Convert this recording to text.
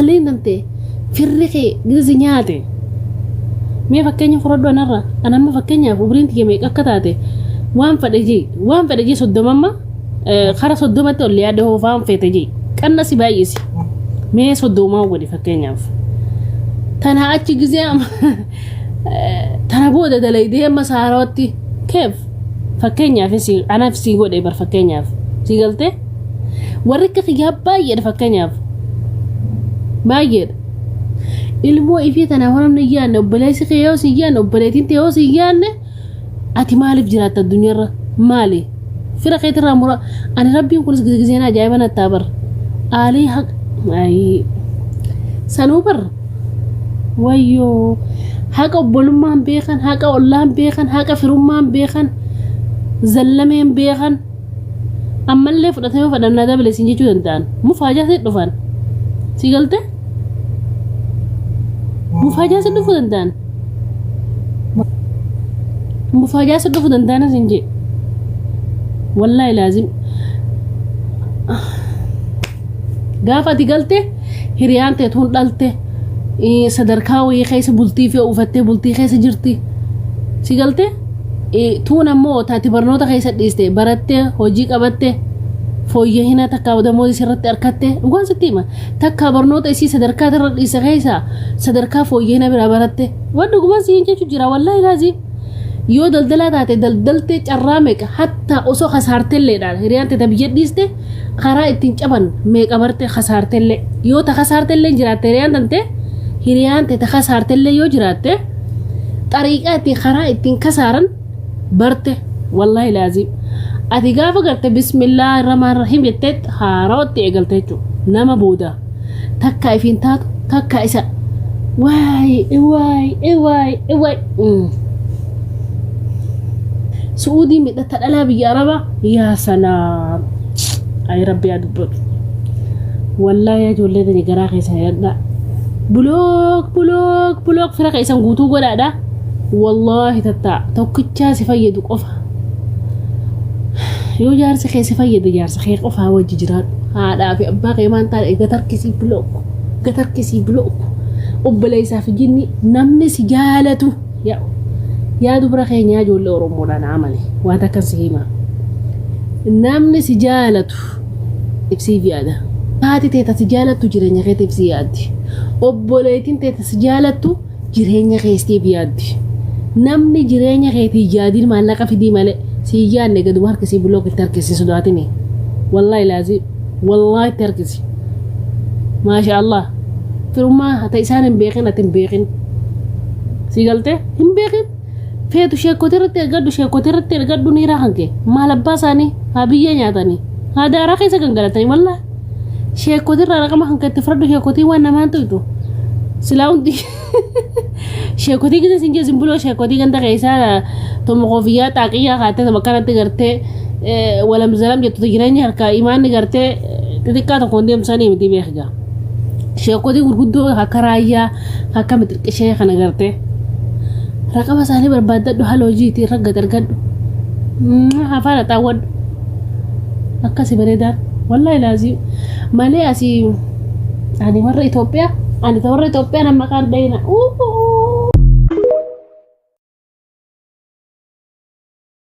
Aaliin tante firri kee gisa si nyaate. Mee fakkeenya fudhadhu anarra. An amma fakkeenyaaf umriin tiyya meeqa akka taate waan fedhe jee waan fedhe jee soddomamma kara soddomatti ol yaadde hoofaan feete jee qanna si baay'isi. Mee soddomaa godhi fakkeenyaaf. Tana achi gizee amma tana booda dalaydee amma saarawatti keef fakkeenyaaf si anaaf si godhe bar fakkeenyaaf si galtee warri akka kiyyaa baay'eedha fakkeenyaaf baay'eedha. Ilmoo ifii tanaaf namni hin yaadne obboleessi kee yoo si hin yaadne obboleettiin tee yoo si hin yaadne ati maaliif jiraatta addunyaarra maali fira keetirraa mura ani rabbiin kunis gizgizeen ajaa'iba nattaa bar aalii haq ayii sanuu bar wayyoo haqa obbolummaan beekan haqa ollaan beekan haqa firummaan beekan zallameen beekan ammallee fudhatee yoo fedhan na dabale siin jechuu danda'an mufaajaa si dhufan si galte mufaajaa si dhufuu danda'an mufaajaa si dhufuu danda'an sin jee wallaahi laazim gaafa ati galte hiriyaan tee tun dhalte sadarkaa wayii keessa bultii fi ufattee bultii keessa jirti si galte Tuun ammoo taati barnoota keessa dhiiste barattee hojii qabatte fooyyahina takkaa damooza isirratti arkatte dhugaan sitti hima takkaa barnoota isii sadarkaa irra dhiise keessa sadarkaa fooyyahina biraa baratte waan dhugumaan siin jechu jira wallaahi laazim yoo daldalaa taate daldaltee carraa meeqa hattaa osoo kasaartelleedhaan hiriyaan teeta biyya dhiiste karaa ittiin caban meeqa barte kasaartellee yoo ta kasaartellee jiraatte hiriyaan tante hiriyaan teeta kasaartellee yoo jiraatte xariiqaa ittiin karaa ittiin kasaaran barte wallaahi laazim ati gaafa garte bismillaahi rahmaan rahiim jettee haarawatti eegalte jechuudha nama booda takka ifiin taatu takka isa waay waay waay waay su'uudii midhata dhalaa biyya arabaa yaa salaam ay rabbi yaa dubbatu wallaahi yaa ijoollee tani garaa keessan hidhadhaa Block block block fira keessan guutuu godhaadha. Wallaahi tattaa tokkichaa si fayyadu qofa. Yoo jaarsi kee si fayyade jaarsa kee qofaa wajji jiraadhu. Haadhaa fi abbaa kee maan taane gatarkisii block gatarkisii block obboleessaa fi jinni namni si jaalatu yaa yaa dubra keenya ijoollee Oromoodhaan amane waan takkan si hima. Namni si jaalatu siif yaada. Haati tee ta si jaalattu jireenya keetiif si yaaddi. Obboleettiin tee ta si jaalattu jireenya keetiif yaaddi. Namni jireenya keetii yaadin maallaqa fidii malee si hin yaadne gaduma harkisii block itti harkisi sodaatini. Wallaahi laazim. Wallaahi itti harkisi. Maasha Allah. Firummaa ta isaan hin beekin ati hin beekin. Si galtee hin beekin. Feetu sheekkotii irratti ergadhu sheekkotii irratti ergadhu niiraa kan kee maal abbaa isaanii haa biyyee nyaatanii haa daaraa keessa gangalatanii wallaa sheekkotii irraa raqama kan kee itti fudhadhu sheekkotii waan namaan tuytu silaa hundi sheekkotii gisa sin jee simbuloo sheekkotii ganda keessaa tomo koofiyyaa xaaqiyyaa kaattee tama akkanatti gartee walam zalam jettu jireenya harkaa imaanni gartee xixiqqaa tokkoon deemsanii miti beekgaa sheekkotii gurguddoo akka raayyaa akka mixirqishee kana gartee raqama isaanii barbaaddadhu haala hojiitii irra gad argadhu afaan haxaawwadhu akkasi bareedaan wallaahi laazii malee asii ani warra Itoophiyaa ani ta warra Itoophiyaa nama maqaan dhayina uuu